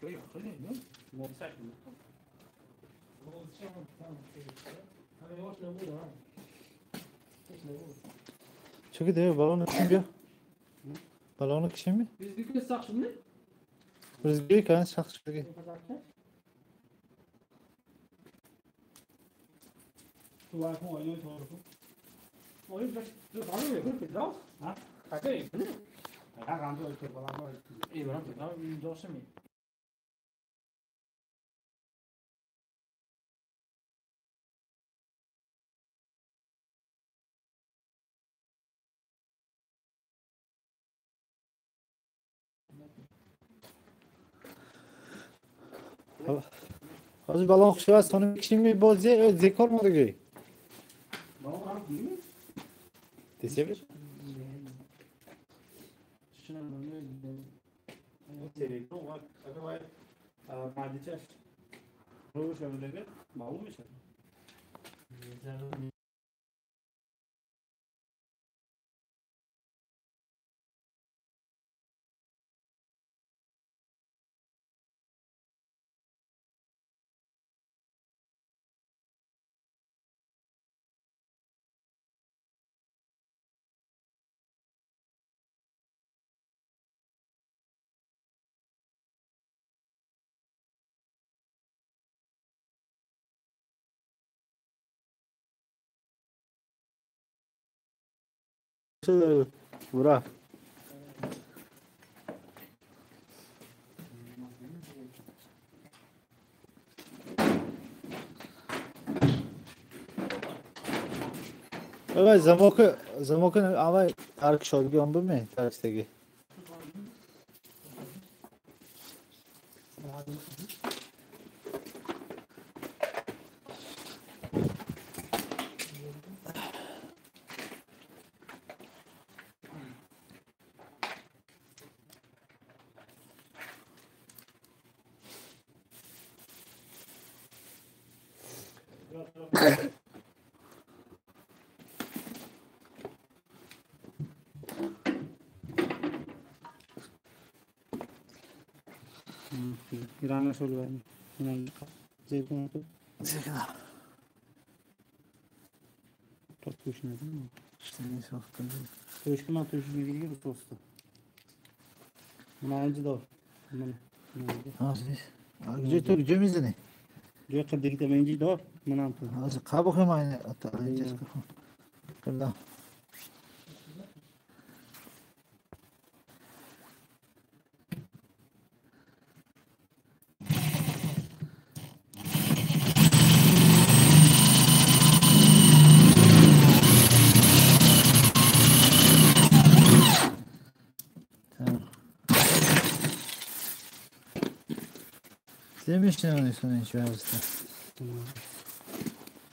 Çok iyi balonu kim ya? Balonu kim mi? Biz kan şahsı. Hozir balon xushvaz soni kishimi bo'lsa, zekor modagi. Desem. Ура! Давай замок, замок, авай тарк шодги он бumi tarkdagi.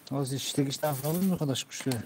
Hozir ishlagishdan oldinmi xudosh kuchli.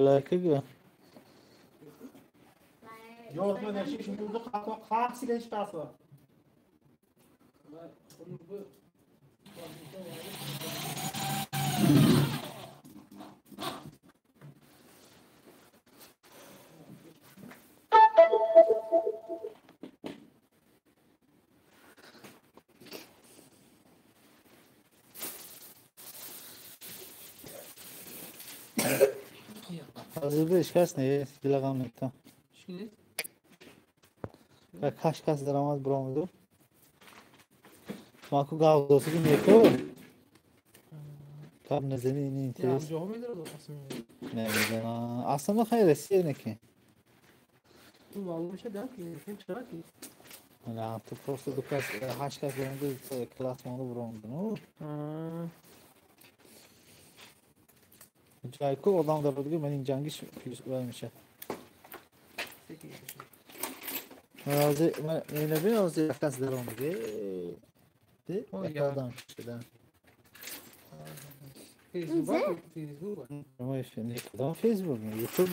Лайк ga. Yo'q, mana shu burada qaqsiga ishtasi bor. Hozir bir ishkas ne? Bilag'amlikda. Va kashkas daromad biromidi. Maku gavdosiga neko. Kab nazani ne interes. Ne bileyim. Aslında hayır, Rossiyaniki. La, tu просто дукас hashkas bilan klassmoni biromidi. Joy ko'p odam darodiga mening jangi plyus ulaymisha. Мена якас даромади. Якадам шуда. Фейсбук, Фейсбук. Фейсбук, Ютуб.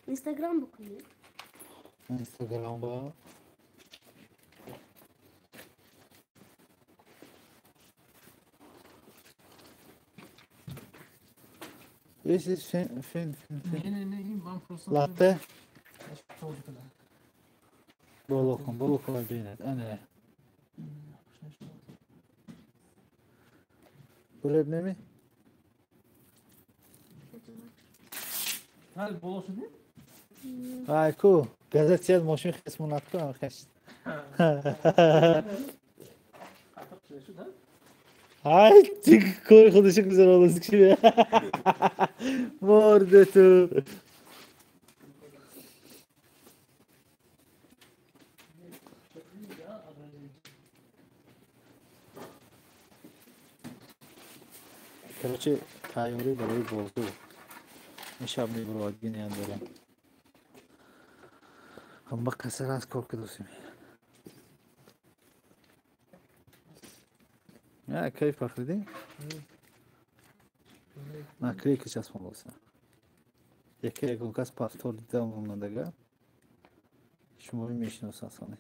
Инстаграм буквально. Инстаграм ба. Есть фин. Латте. Болокон бинед. Ана. Булеб неми? Ай ку, газет сел мошин хисмонат ку хеш. Ай, тик кор худаш гузаронад ки. Морде ту. Короче, тайёрӣ барои бозор. Ин шаб мебуровад ният дорам. Ҳама касар аз кор кардосем. Кайф Фахриддин? Наклейка часпондоса. Яке ягон кас пафтор дида монадага. Шуморо мешиносад соне.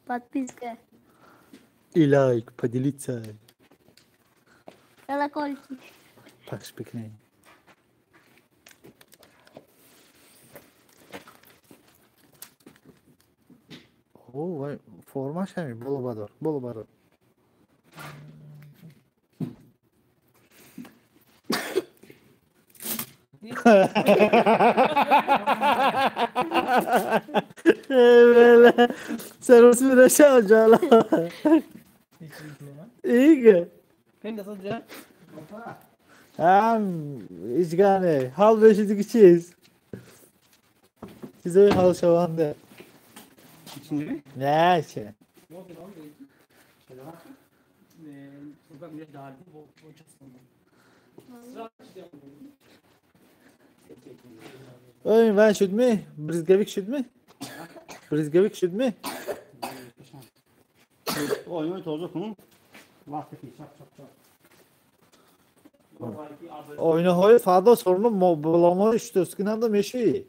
Подписка. И лайк, поделиться. Колокольчик. Пахш бикней. О, вай, формаш ҳамин, боло бадор, боло бадор. Servis mi cala? İyi. Hem içgane, hal beşidik çiz. Size hal şavandı. Ne şey? Ой, вай шудми? Брызговик шудми? Брызговик шудми? Ой, тоза кун. Ойнаҳои фардо сорно боломҳои штурскинанда мешавӣ.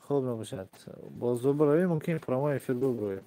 Хуб набошад. Боз бубароем, мумкин прямой эфир бубароем.